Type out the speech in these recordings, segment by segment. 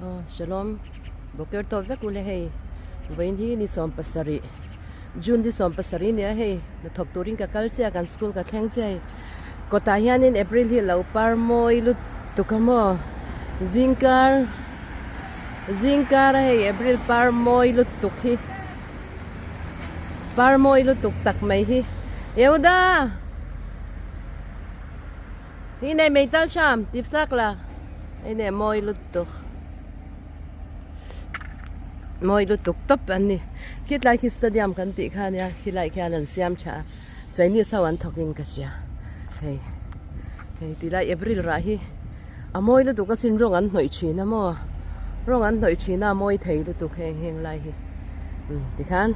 Aw Shalom Boker tawp vek ule hei vawiin hi ni 17 June ni 17 nia hei hnathawk turin ka kal chiah kan school ka thleng chiah hei kawtah hianin April hi a lo par mawi lutuk a maw zingkar zingkar a hei April par mawi lutuk hi par mawi lutuk tak mai hi Yehuda Hi nei mei tal hram tip tak la hei nei mawi lutuk mawi lutuk tawp an ni khitlai khi stadium kan tih kha ania khilai khian an siam tha a chinese ho an thawk in ka hria hei hei tilai april rah hi a mawi lutuk asin rawng an hnawih thin a maw rawng an hnawih thin a a mawi thei lutuk heng heng lai hi umm tikhan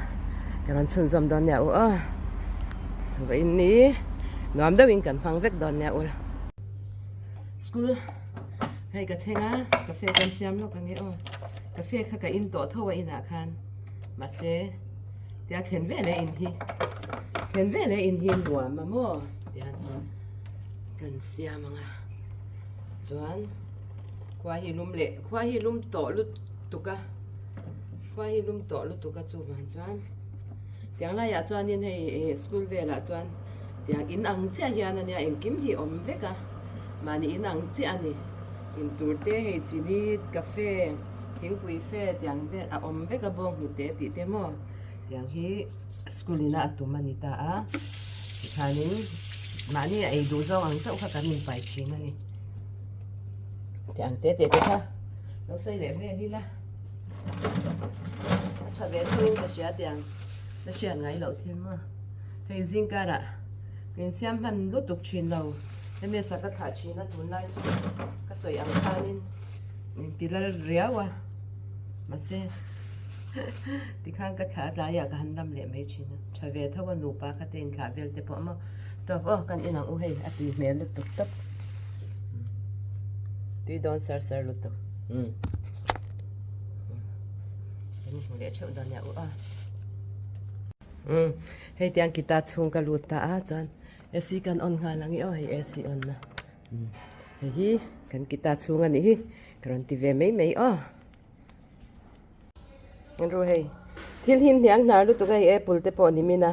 ka rawn chhunzawm dawn nia u aw vawiin ni nuam deuhin kan hmang vek dawn nia ula school hei ka thleng a cafe kan siam lawk ang e aw cafe kha ka in tawh tho a inah khan mahse tia thlen vel e in hi thlen vel e in hi nuam a maw tian kan siam ang a chuan khua hi lum leh khua hi lum tawh lutuk a khua hi lum tawh lutuk a chuvang chuan tiang laiah chuanin hei eh school velah chuan tiang in ang chiah hian ania engkim hi awm vek a mahni in ang chiah a ni intur te hei chini cafe thingpui fe tiang vel a awm vek a bawng hnute tih te maw tiang hi school ina a tum a ni ta a tikhanin mahni a ei duh zawng ang chauh kha kan inpai thin a ni tiang te te te kha lo sawi leh vel ila a tha ve thungin ka hria tiang la hriat ngai loh thil maw hei zingkarah ka insiam hman lutuk thin lo ms ah ka thlah thin a tunlai chu ka sawi ang khanin min ti lal riau a mahse tikhan ka thlah tlaiah ka han lam leh mai thin a tha ve tho a nupa kha te inthlah vel te pawh maw tawp aw kan inang u hei a tui hmel lutuk tawp tui dawn sar sar lutuk umm kan hmu leh theuh dawn nia u a umm hei tiang kita chhung ka lut ta a chuan AC kan on nghal ang i aw hei AC on na umm hei hi kan kita chhung a nih hi ka rawn ti ve mai mai aw ru hei thil hi hniang hnar lutuk a hei apple te pawh ni min a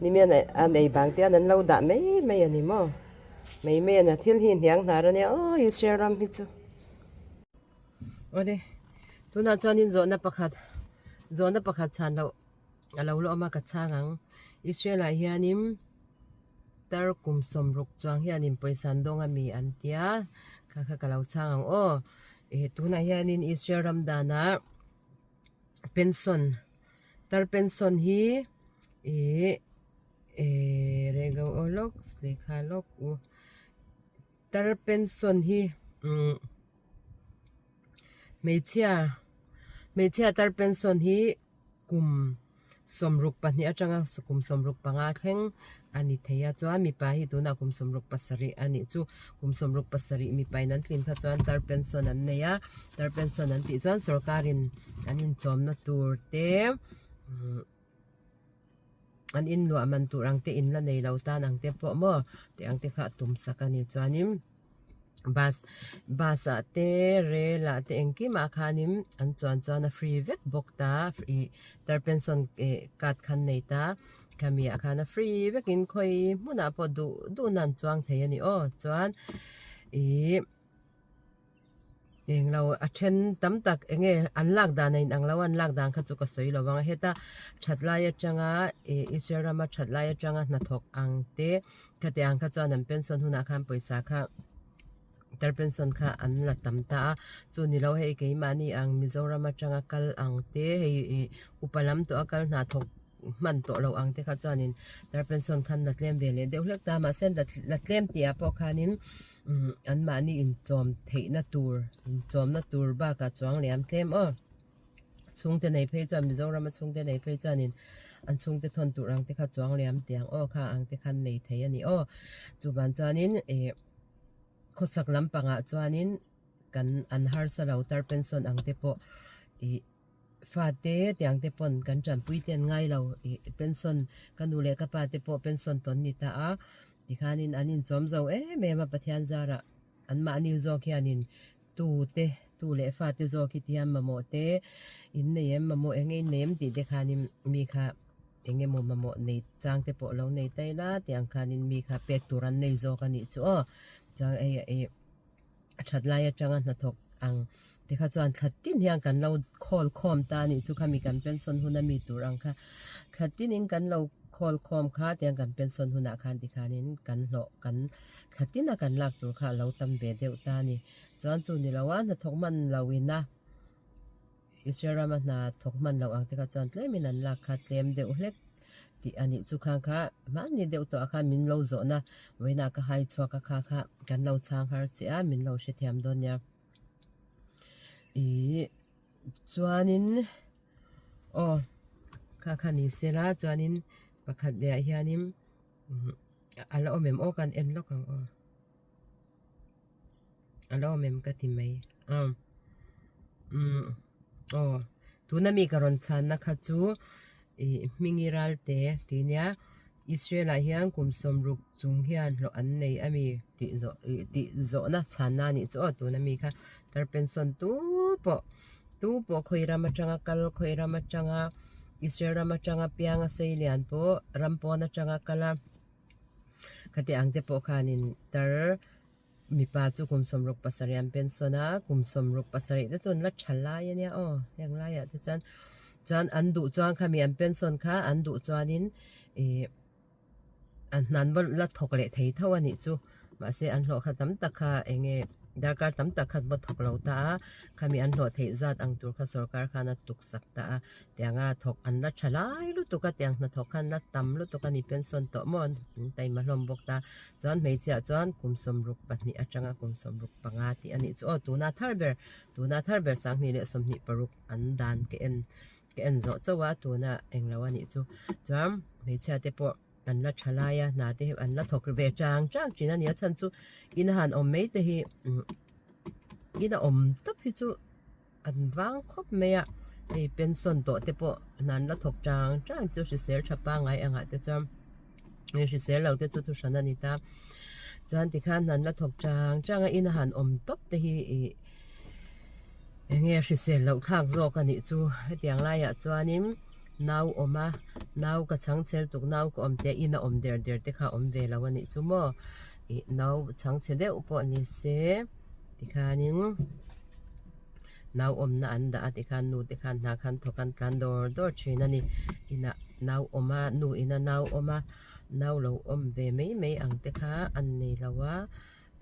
ni min a nei bang te hian an lo dah mai mai a ni maw mai mai a ni thil hi hniang hnar a nia aw Israel ram hi chu. Awle tunah chuanin zawhna pakhat zawhna pakhat chhan loh a lo la awm a ka chhang ang Israel ah hianin tar kum sawmruk chuang hianin pawisa an dawng a mi an tia kha kha ka lo chhang ang aw eh tunah hianin Israel ram danah pension tar pension hi ih eh rego aw lawk lehkha lawk u. Tar pension hi umm hmeichhia hmeichhia tar pension hi kum 62 atanga kum 65 thleng a ni thei a chuan mipa hi tunah kum 67 a nih chu kum 67 mipa in an tlin kha chuan tar pension an nei a tar pension an tih chuan sorkar in an inchawmna tur te umm. An inluah man tur ang te in la nei lo tan ang te pawh maw tih ang te kha a tum sak a ni chuanin bus bus ah te rel ah te engkim ah khanin an chuan chuan a free vek bawk ta ih tar pension eh card khan nei ta khami ah khan a free vekin khawi hmunah pawh duh duh na an chuang thei a ni aw chuan ih. Englo a then tam tak eng nge an lak dan a inang lo a an lak dan kha chu ka sawi lo vang a heta that lai atanga ih Israel rama that lai atanga hnathawk ang te khati ang kha chuan an pension hunah khan pawisa kha tar pension kha an la tam ta a chu ni lo hei keimahni ang Mizoram atanga kal ang te hei ih upa lam tawh a kal hna thawk hman tawh lo ang te kha chuanin tar pension khan la tlem ve leh deuh hlek ta a mahse la tlem tih ah pawh khanin umm anmahni inchawm theihna tur inchawmna tur bakah chuang liam tlem aw chhungte nei phei chuan Mizoram a chhungte nei phei chuanin an chhungte thawn tur ang te kha chuang liam tiang aw kha ang te khan nei thei a ni aw chuvang chuanin ih khawsak lampangah chuanin kan an harsa lo tar pension ang te pawh ih. Fate tiang te pawn kan tanpui te an ngai lo ih pension ka nu leh ka pa te pawh pension tawn ni ta a tikhanin an inchawm zo em em a Pathian zarah an mahni zawk hianin tu te Tu leh fate zawk hi tihian mamawh te in nei em mamawh eng nge in nei em tih te khanin mi kha eng emaw mamawh nei chang te pawh lo nei ta ila tih ang khanin mi kha pek tur an nei zawk a nih chu aw chuan hei ih a that lai atanga hnathawk ang te kha chuan thla tin hian kan lo khawl khawm ta a nih chu khami kan pension hun a mi tur ang kha thla tinin kan lo khawl khawm kha tiang kan pension hunah khan tikhanin kan hlawh kan thla tina kan lak tur kha a lo tam ve deuh ta a ni chuan chu ni lo a hnathawk hman lo ina Israel rama hna thawk hman loh ang te kha chuan tlemin an lak kha tlem deuh hlek tih a nih chu khang kha hmanni deuh tawh ah khan min lo zawhna vawiinah ka hai chhuak a kha kha kan lo chhang har che a min lo hrethiam dawn nia ih chuanin aw kha kha ni sela chuanin pakhat leh ah hianin a la awm em aw kan en lawk ang aw. A lo awm em ka ti mai aw umm aw tuna mi ka rawn chhanna kha chu ih hmingi ralte tih nia Israel ah hian kum sawmruk chung hian hlawh an nei a mi tih zawh ih tih zawhna chhanna a nih chu aw tuna mi kha tar pension tu pawh tu pawh khawi ram atanga kal khawi ram atanga Israel ram atanga pianga sei lian pawh ram pawn atanga kal a. Khati ang te pawh khanin tar mipa chu kum sawmruk pasarih an pension a kum sawmruk pasarih te chu an la tha lai ania aw heng laiah te chuan chuan an duh chuan khami an pension kha an duh chuanin ih an hna an va la thawk leh thei tho a nih chu mahse an hlawh kha tam tak kha eng nge darkar tam tak kha an va thawk lo ta a khami an hlawh theih zat ang tur kha sorkar khan a tuk sak ta a. Tianga thawk an la tha lai lutuk a tiang hnathawk khan la tam lutuk a ni pension tawh maw an taima hlawm bawk ta chuan hmeichhia chuan kum sawmruk pahnih atanga kum sawmruk panga tih a nih chu aw tuna thar ber tuna thar ber sanghnih leh sawmhnih paruk an dan ka en ka en zawh chauh a tuna englo a nih chu chuan hmeichhia te pawh an la tha lai a hna te hi an la thawk ve chang chang thin a ni a chhan chu in a han awm mai te hi in a awm tawp hi chu. An vang khawp mai a, hei pension tawh te pawh hna an la thawk chang chang chu hrisel tha pangngai angah te chuan hei hrisel lo te chu thu hran a ni ta chuan tikhan hna an la thawk chang chang a in a han awm tawp te hi ih eng nge hrisel loh thlak zawk a nih chu hetiang laiah chuanin nau awm a nau ka chhang chhel tuk nau ka awm te in a awm der der te kha awm ve lo a nih chu maw ih nau chhang chhe deuh pawh ni se tikhanin. Nau awmna an dah a tikhan nu te khan hna khan thawk an tlan dawr dawr thin a ni inah nau awm a nu ina nau awm a nau lo awm ve mai mai ang te kha an nei lo a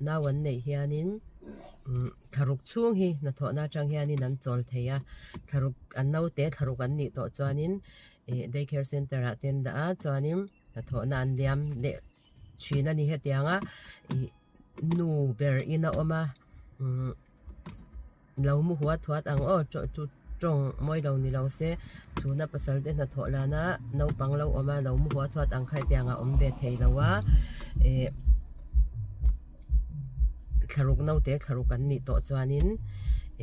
nau an neih hianin umm thlaruk chhung hi hnathawhna atang hianin an chawl thei a thlaruk an naute thlaruk an nih tawh chuanin ih day care center ah te an dah a chuanin hnathawhna an liam leh thin a ni hetiang a ih nu ber in a awm a umm lo mu huat huat ang aw chu chu tawng mawi lo ni lo se chhuna pasal te hnathawh lana naupang lo awm a lo mu huat huat ang kha hetiang a awm ve thei lo a ih thlaruk naute thlaruk an nih tawh chuanin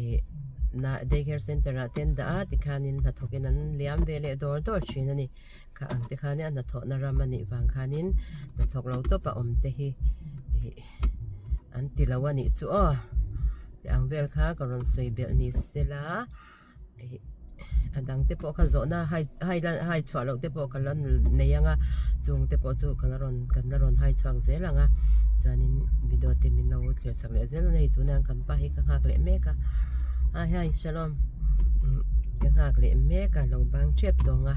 ih na day care center ah te an dah a tikhanin hnathawkin an liam ve leh dawr dawr thin a ni. Kha ang te khan a hnathawhna ram a nih vang khanin hnathawk lo tawp a awm te hi ih an ti lo a nih chu aw tih ang vel kha ka rawn sawi belh ni sela ih a dang te pawh kha zawhna hai hai lan hai chhuah loh te pawh ka la nei ang a chung te pawh chu ka la rawn kan la rawn hai chhuak zel ang a chuanin video te min lo thlir sak leh zel a ni tunah kan pa hi ka nghak leh mek a hai hai shalom ka nghak leh mek a lo bang tep tawng a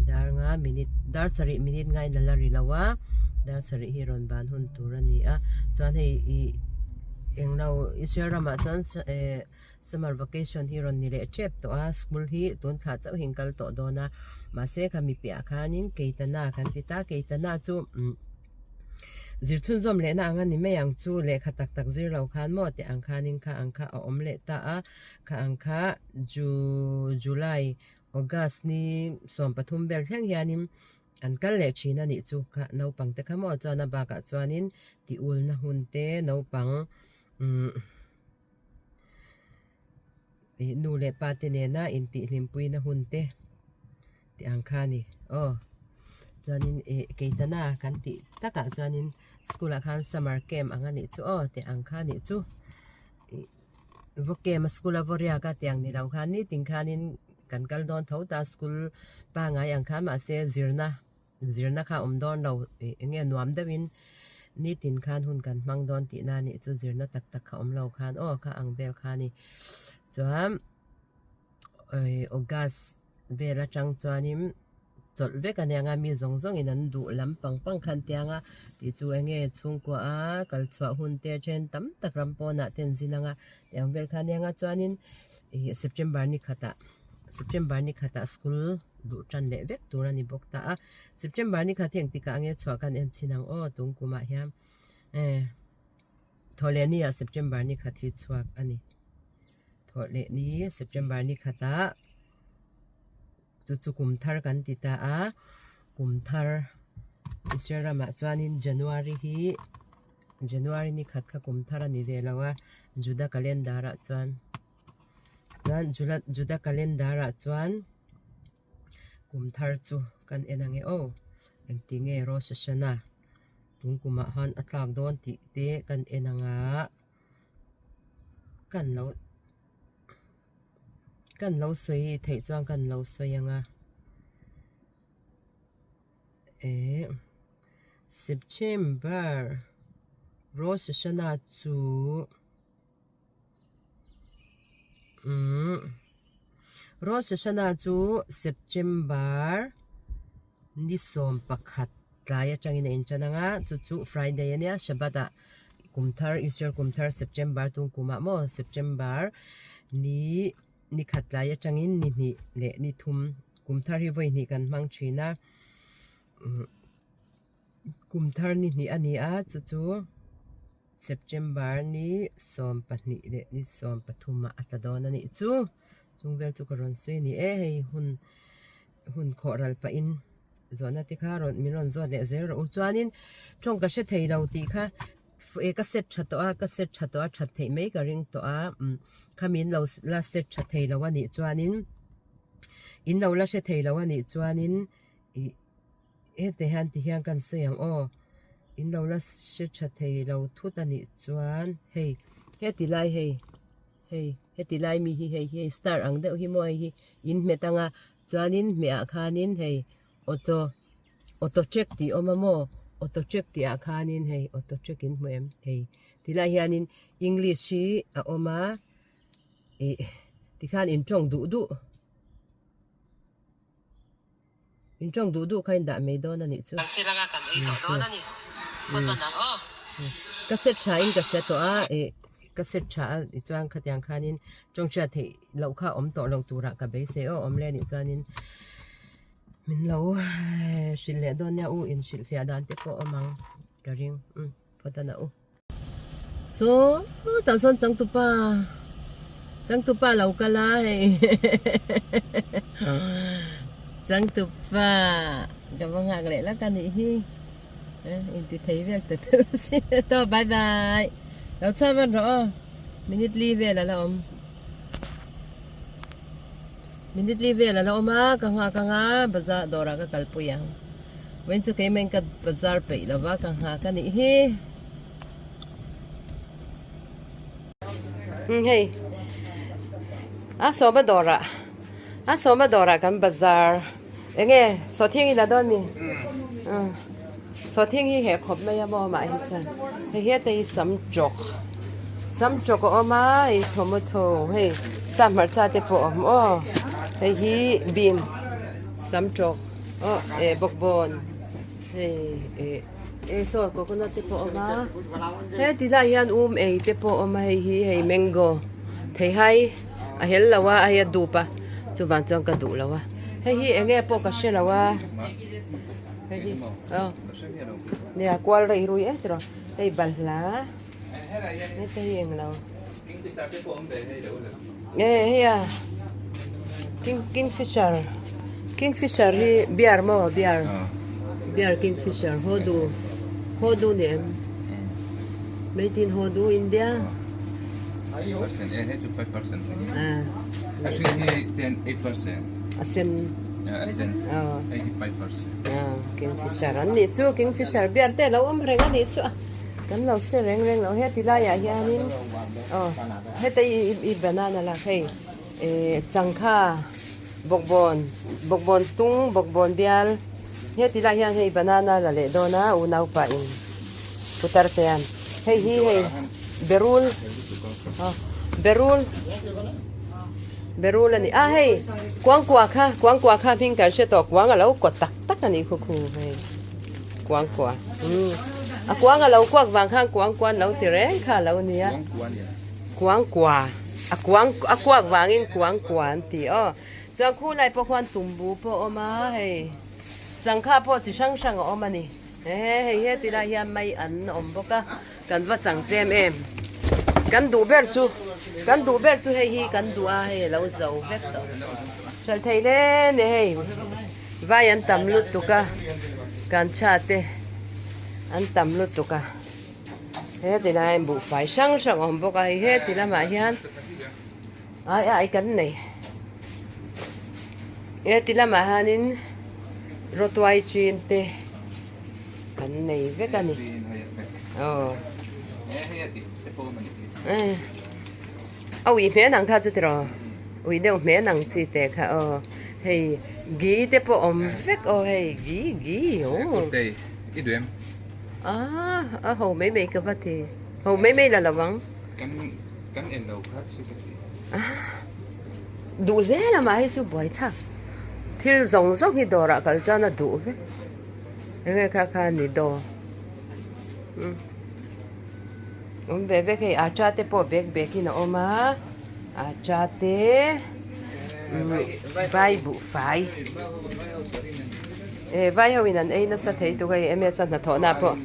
dar nga minute dar sarih minute ngain a la ri lo a dar sarih hi rawn ban hun tur a ni a chuan hei ih englo Israel ramah chuan eh summer vacation hi rawn ni leh tep tawh a school hi tun thla chauh hi an kal tawh dawn a mahse khami piah khanin keitana kan ti ta keitana chu umm Zir chhunzawm lehna ang a ni mai ang chu lehkha tak tak zir lo khan maw tih ang khanin kha ang kha a awm leh ta a kha ang kha Ju July August ni 13 vel thleng hianin an kal leh thin a nih chu kha naupang te kha maw chuan a bakah chuanin tih ulna hun te naupang umm ih nu leh pa te nena intihhlimpuina hun te tih ang kha a ni aw chuanin ih keitana kan tih takah chuanin school ah khan summer camp ang a nih chu aw tih ang kha a nih chu. Vaw kem a school a vaw riak a tiang ni lo khan nitin khanin kan kal dawn tho ta school pangai ang khan mahse zirna zirna kha a awm dawn lo ih eng nge nuam deuhin nitin khan hun kan hmang dawn tih na nih chu zirna tak tak kha awm lo khan aw kha ang vel kha a ni chuan ih august vel atang chuanin chawlh vek a nia nga mi zawng zawngin an duh lam pang pang khan tiang a tih chu eng nge chhungkua a kal chhuah hun te then tam tak ram pawnah te an zin ang a tiang vel kha a nia nga chuanin ih september ni khatah september ni khatah school duh tan leh vek tur a ni bawk ta a september ni khat hi engtikah nge chhuah kan en chhin ang aw tung kumah hian eh thawhlehni ah september ni khat hi chhuak a ni thawhlehni september ni khatah. Chu chu kum thar kan ti ta a, kum thar Israel ramah chuanin January hi January ni khat kha kum thar a ni ve lo a, Juda calendar ah chuan chuan Juda calendar ah chuan kum thar chu kan en ang e aw engti nge Rosh Hashanah tun kumah khan a tlak dawn tih te kan en ang a kan lo. Kan lo sawi theih chuan kan lo sawi ang a eh September Rosh Hashanah chu umm Rosh Hashanah chu September ni 11 tlai atangin a intan ang a chu chu Friday a nia Shabbat ah kum thar Israel kum thar September tung kumah maw September ni ni khat tlai atangin ni hnih leh ni thum kum thar hi vawi hnih kan hmang thin a umm kum thar ni hnih a ni a chu chu September ni 12 leh ni 13 ah a tla dawn a nih chu chung vel chu ka rawn sawi a ni e hei hun hun khawh ral pahin zawhna te kha rawn min rawn zawt leh zel rawh u chuanin tawng ka hre thei lo tih kha eh ka set tha tawh a ka set tha tawh a that theih mai ka ring tawh a umm khami in lo la set tha thei lo a nih chuanin in lo la hre thei lo a nih chuanin ih hete hian ti hian kan sawi ang aw in lo la hre tha thei lo thut a nih chuan hei heti lai hei. Hei heti lai mi hi hei hi hei star ang deuh hi maw hei hi in hmet ang a chuanin hmehah khanin hei auto auto check tih a awm a maw auto check tih ah khanin hei auto check in hmu em hei tilai hianin english hi a awm a ih tikhan in tawng duh duh in tawng duh duh kha in dah mai dawn a nih chu ka set tha in ka hria tawh a ih ka set tha a tichuan khatiang khanin tawng hriat theih loh kha awm tawh lo turah ka beisei aw awm le a nih chuanin min lo hrilh leh dawn nia u inhrilhfiah dan te pawh awm ang ka ring umm phawt a na u. Saw tah sawn changtupa changtupa lo kal a hei changtupa ka va nghak leh lak a nih hi inti thei vel ta deuh a si tawh bye bye lo chhuak vat rawh aw minute li vel a la awm minute li vel a la awm a ka nghak anga bazar dawrah ka kalpui ang. Vawiin chu keimah in ka bazar peih lo va ka nghak a nih hi. Umm hei a sawma dawrah a sawma dawrah kan bazar eng nge sawhthing hi la dawn mi umm sawhthing hi heh khawp mai a maw amah hi chuan hei heta hi sam tawk sam tawk a awm a hei tomato hei sap hmarcha te pawh a awm aw hei hi bean sam tawk. Aw eh bawkbawn hei eh eh saw coconut te pawh a awm a heti lai hian um ei te pawh a awm a hei hi hei mango theihai a hel lo a hei a dup a chuvang chuan ka duh lo a hei hi eng nge pawh ka hre lo a hei hi aw nia kual rei rui em tiraw hei balhla heta hi eng lo nge hei a king kingfisher kingfisher hi beer maw beer beer kingfisher haw du haw du ni em meitin haw du India a sen kingfisher an nih chu kingfisher beer te a lo awm reng a nih chu a. Kan lo hre reng reng lo heti laiah hianin. Aw heta i i banana lak hei eh changkha bawkbawn bawkbawn tung bawkbawn bial heti lai hian hei banana la leh dawn a unaupa in putar te hian hei hi hei berul aw berul berul a ni a hei kuangkuah kha kuangkuah kha hming kan hre tawh kuang a lo kaw tak tak a nih khu khu hei. Kuang kua. Umm. A kuang a lo kuak vang khan kuang kuan lo ti reng kha a lo nia. Kuang kua. A kuang a kuak vangin kuang kua an ti aw. Chuan khu lai pawh khuan tumbu pawh a awm a hei. Changkha pawh chi hrang hrang a awm a ni. Ehe hei heti lai hian mai an awm bawk a. Kan va chang tlem em. Kan duh ber chu kan duh ber chu hei hi kan duh a hei a lo zo vek tawh. Hralh thei hle ni hei vai an tam lutuk a kan tha te an tam lutuk a heti lai hian buhfai hrang hrang a awm bawk a hei heti lamah hian ai ai kan nei heti lamah hianin rawtuai chin te. Kan nei vek a ni. Aw. A ui hmel ang kha chu tiraw? Ui deuh hmel ang chi te kha aw. Hei gi te pawh awm vek aw hei gi gi aw. I duh em? Ah a ho mai mai ka va ti. Ho mai mai la lo ang. Kan kan en lo kha si ka ti. Duh zel a mah hi chu buai thlak. Thil zawng zawng hi dawrah kal chuan a duh vek. Enge kha kha ni daw umm awm ve vek hei atta te pawh bag bag in a awm a atta te umm vai buhfai eh vai ho in an ei nasa thei tuk a hei ms a hnathawh na pawh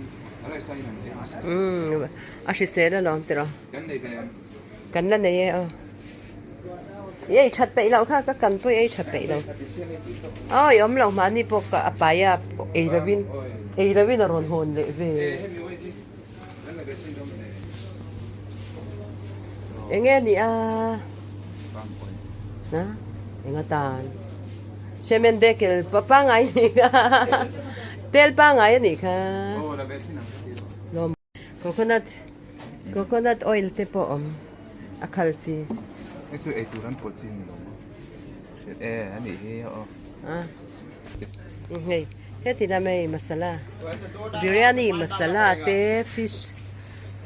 umm a hrisel alawm tiraw kan la nei e aw. I ei that peih loh kha ka kan pawh i ei that peih lo. Aw i awm loh mahni pawh ka a pai a ei lovin ei lovin a rawn hawn leh ve. Enge ni a? Na enga tan? Cement dekel pa pangai ni kha. Tel pangai a nih kha. Coconut coconut oil te pawh awm a khal chi. Hei chu eitur an pawlh chi ni lo maw? Hriat e a nih hi aw. A hei heti lam hei masala biryani masala te fish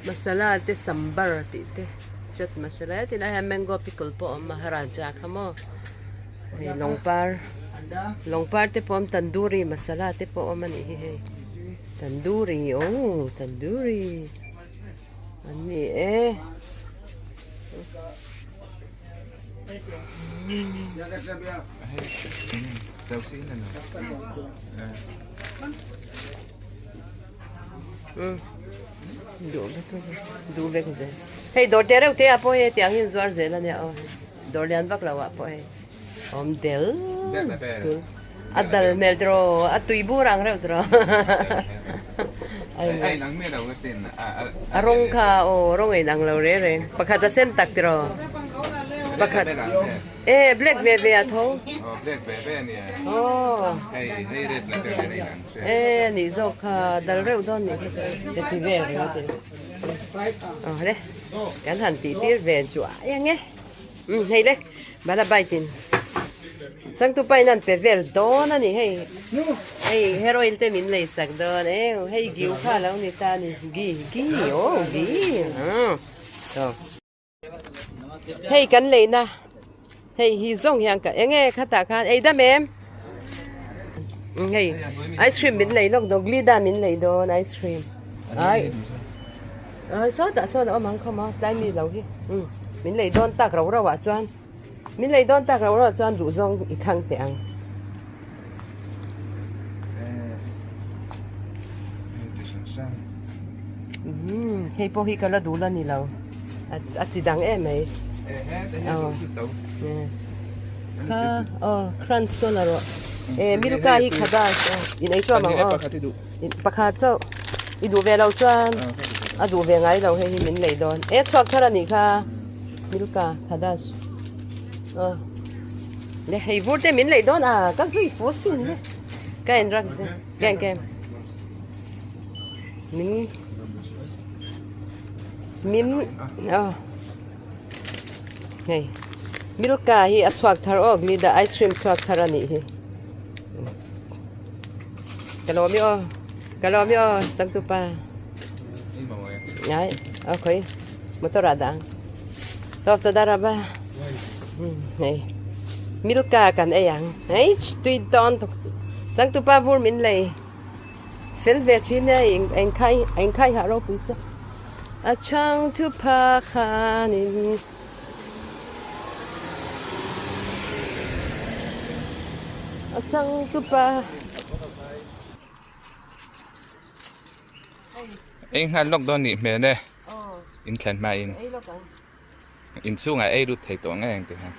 masala te sambar tih te chat masala heti lai hian mango pickle pawh a awm a maharaja kha maw hei lawngpar lawngpar te pawh a awm tandoori masala te pawh a awm a nih hi hei. Tandoori oh tandoori an ni e. Duh vek zel hei dawr te reuh te ah pawh hei tiang hian zuar zel a nia aw dawr lian vak lo ah pawh hei. Awm del a dal hmel tiraw a tui bur ang reuh tiraw a rawng kha aw rawng a inang lo reng reng pakhat a sen tak tiraw pakhat e black ve ve a tho aw e nih zawk kha dal reuh dawn nih kha ti vel ringawt in aw le kan han tih tir ve chuai ang e. Umm hei le bala bike in changtu pa in an pe vel dawn a ni hei hei hair oil te min lei sak dawn e hei giu kha a lo ni ta a ni gi gi aw gi aw hei kan leina hei hi zawng hian ka eng nge khatah khan ei dam em hei ice cream min lei lawk dawn glida min lei dawn ice cream ai. Awi sawtah sawn a awm ang khawm a tlai mi lo hi umm min lei dawn tak rau rau ah chuan min lei dawn tak rau rau ah chuan duh zawng i thlang teh ang. Umm hei pawh hi ka la duh la ni lo a chi dang em mai aw kha aw crunch sawn a rawh e milka hi khada in ei chuam ang aw. Pakhat chauh i duh ve lo chuan a duh ve ngai lo hei hi min lei dawn e chhuak thar a nih kha milka khadash aw le hei vur te min lei dawn a ka zui fu sin le ka en rak zel ken ken min min aw. Hei Milka hi a chhuak thar awk lida ice cream chhuak thar a nih hi. Ka lawm i aw ka lawm i aw changtupa. Ngai aw khawi motor ah dah ang. Tawp ta dar a ba. Hei Milka kan ei ang. Hei tui dawn tuk changtupa vur min lei. Fel ve thin e engkhai engkhai ha ropui se. A chhang thu pha khanin. A chhang thu pa. Ei nghal lawk dawn nih hmel e. In thlen hma in. In chhungah ei lut thei tawh ngei ang tih kha.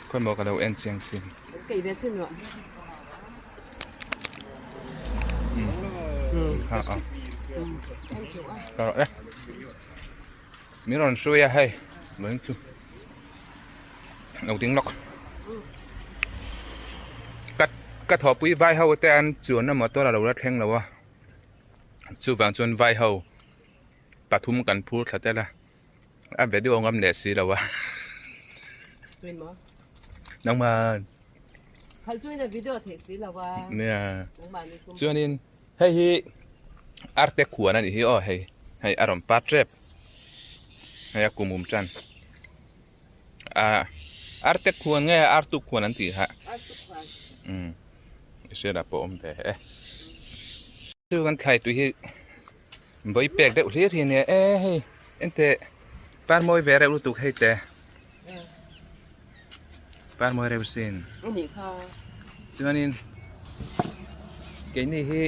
Khawi maw ka lo en chiang chin. Ha a. Ka rawh e. Min rawn hrui a hei. Vawiin chu lo ding lawk. Ka ka thawhpui vai ho te an chuanna motor a lo la thleng lo a. Chuvang chuan vai ho pathum kan phur thla tel a a video ngam leh si lo a nangman nia chuanin hei hi arte khuan a nih hi aw hei hei a rawn par tep hei a kum um tan ah arte khuan nge artu khuan an tih kha umm hriat ah pawh a awm ve e chu kan thlai tui hi Vawi pek deuh hlir hi ania e hei ente par mawi ve reuh lutuk hei te par mawi reuh sin chuanin keini hi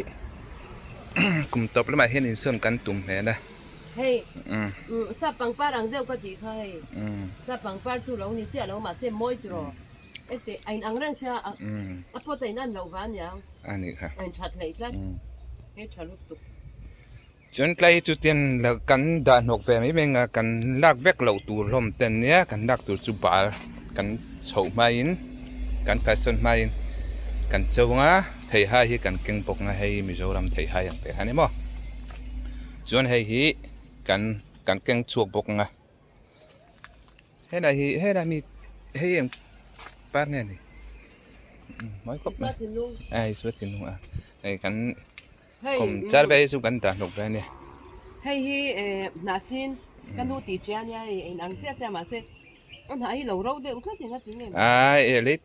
kum tawp lamah hian insawn kan tum hmel a hei sap pangpar ang deuh ka tih kha hei sap pangpar chu lo ni chiah lo mahse mawi tiraw ente a inang reng sia a pawt a inan loh va aniang a inthat hleih tlat hei tha lutuk. Chuan tlai hi chutin kan dah hnawk ve mai mai ang a kan lak vek loh tur hlawm te an nia kan lak tur chu bal kan chhoh hmain kan kalsawn hmain kan cho ang a theihai hi kan keng bawk ang a hei Mizoram theihai ang te kha ni maw chuan hei hi kan kan keng chhuak bawk ang a helai hi helai mi hei eng par nge ni mawi khawp mai a Isua thinlung a hei kan. Kum char ve hi chu kan dah hnuk ve a ni. Hei hi hnah sin ka nu tih ṭia nia hei in ang chiah chiah mahse a hnah hi lo ro deuh tlat eng a ti nge maw. Ai e lei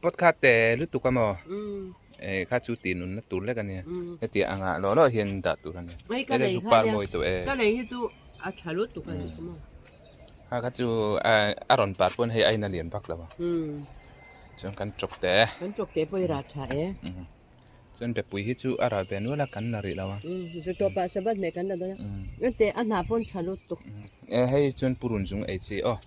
pot kha te lutuk a maw e kha chu tih nunna tur lek a nia heti angah lawh lawh hian dah tur a ni. Hei ka lei kha nia ka lei hi chu a ṭha lutuk a ni maw. Kha kha chu a rawn par pawn hei a in a lian vak lo a chuan kan chawk teh e. Kan chawk teh pawh i rah ṭha e. Chuan bepui hi chu a rah ve nual a kan la rih lo a. Zirtawp ah Shabbat hmeh kan la dawn a. Engte a hnah pawn tha lutuk. E hei chuan purun zung ei chi aw.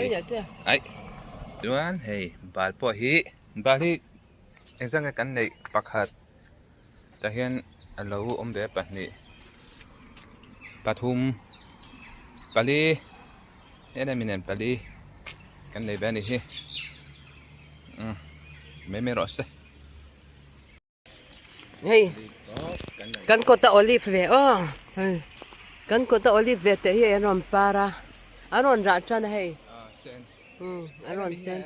Ei leh che. Ai. Chuan hei bal pawh hi bal hi engzah nge kan neih pakhat tah hian a lo awm ve pahnih pathum pali Heng mi nen pali kan nei ve a nih hi umm mai mai rawh se. Hei kan kawta olive ve aw hei kan kawta olive ve teh hi an rawn par a an rawn rah tan a hei umm an rawn sen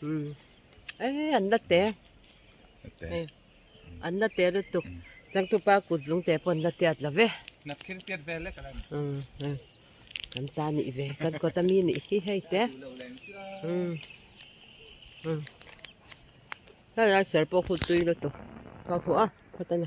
umm eh an la te hei. An la te lutuk. Changtupa kut zung te pawh an la tiat lo ve. Hnapkhir tiat vel lek ala ni. Kan ta nih ve. Kan kawt ami nih hi hei te. Hei lai ser pawh khu tui lutuk. Kha khu a khawt a ni.